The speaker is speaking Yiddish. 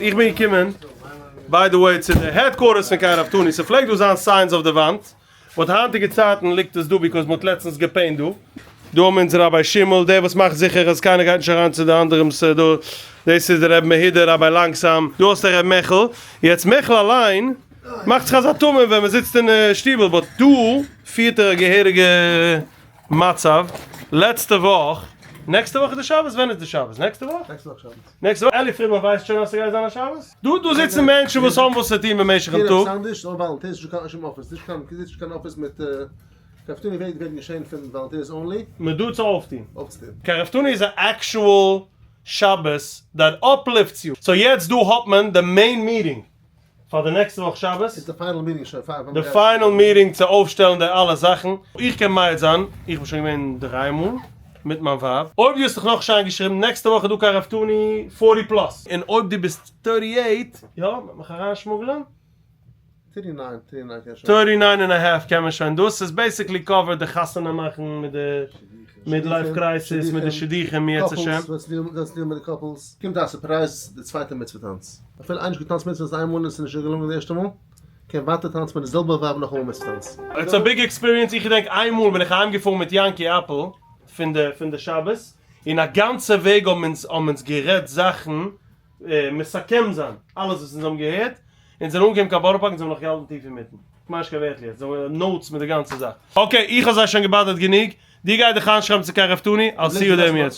איך בין געקומען by the way צו די headquarters פון קרבתנו, ס'פלעגט דא זיין signs אויף די וואנט, but היינטיגע צייטן ליגט עס דא because מ'האט לעצטנס געפעינט דא. דא האבן אונז Rabbi שימל, דער וואס מאכט זיכער אז קיינער גייט נישט אריין צו די אנדערעמ'ס דא, דאס איז דער רבי מהידא, Rabbi לאנגסאם, דא האסטו ר' מעכל, יעצט מעכל אליין מאכט זיך אזא טומען ווען מ'זיצט אין שטיבל, but דא פירט ער א געהעריגע מצב, לעצטע וואך, נעקסטע וואך איז די שבת? ווען איז די שבת? נעקסטע וואך? נעקסטע וואך שבת. נעקסטע וואך, אלי פרידמאן ווייסט שוין אז ס'גייט זיין א שבת? דא דא זיצן מענטשן וואס האבן וואס צו טון במשך'ן טאג. טאג. אנדערש נאר volunteers, נישט קיין שום אפיס, נישט קיין נישט קיין אפיס מיט קרבתנו ווערט ווערט געשען פון volunteers only. מען דא צו אויפטון. אויפצוטון. קרבתנו איז א actual שבת that uplifts you. so יעצט דא האט מען די main meeting. פאר די נעקסטע וואך שבת. איז די final meeting שוין פאר די final meeting צו אויפשטעלן די אלע זאכן. איך קען מעיד זיין, איך בין שוין געווען דריי מאל מיט מיין ווייב. אויב דו האסט דיך נאכנישט איינגעשריבן, נעקסטע וואך איז דא קרבתנו forty plus. און אויב דו ביסט thirty eight, יא, מ'וועט מיך אריינשמוגלען. 39, 39 קען שוין. 39 and a half קען מען שוין. דאס איז basically covered די חתונה מאכן מיט די midlife crisis, מיט די שידוכים, אם ירצה השם. couples, וואס deal מיט די couples. קומט א surprise די צווייטע מצוה טאנץ. אפילו איינער נישט געטאנצט מצוה טאנץ איין מאל און ס'איז נישט געלונגען די ערשטע מאל, קען ווייטער טאנצן מיט די זעלבע ווייב נאכאמאל מצוה טאנץ. It's a big experience, איך געדענק איין מאל בין איך אהיים געפארן מיט יענקי אפעל פון די פון די שבת, און א גאנצע וועג האבן אונז האבן אונז גערעדט זאכן, מסכם זיין אלעס וואס אונז האבן געהערט, אונז זענען אנגעקומען קיין בארא פארק אונז האבן נאך געהאלטן טיף אינמיטן, כ'מיין נישט קיין ווערטל יעצט, זיי האבן notes מיט די גאנצע זאך. Okay, איך האב זיי שוין געבאדערט גענוג, דו גיי דיך איינשרייבן צו קרבתנו, I'll see you there מירצעשעם.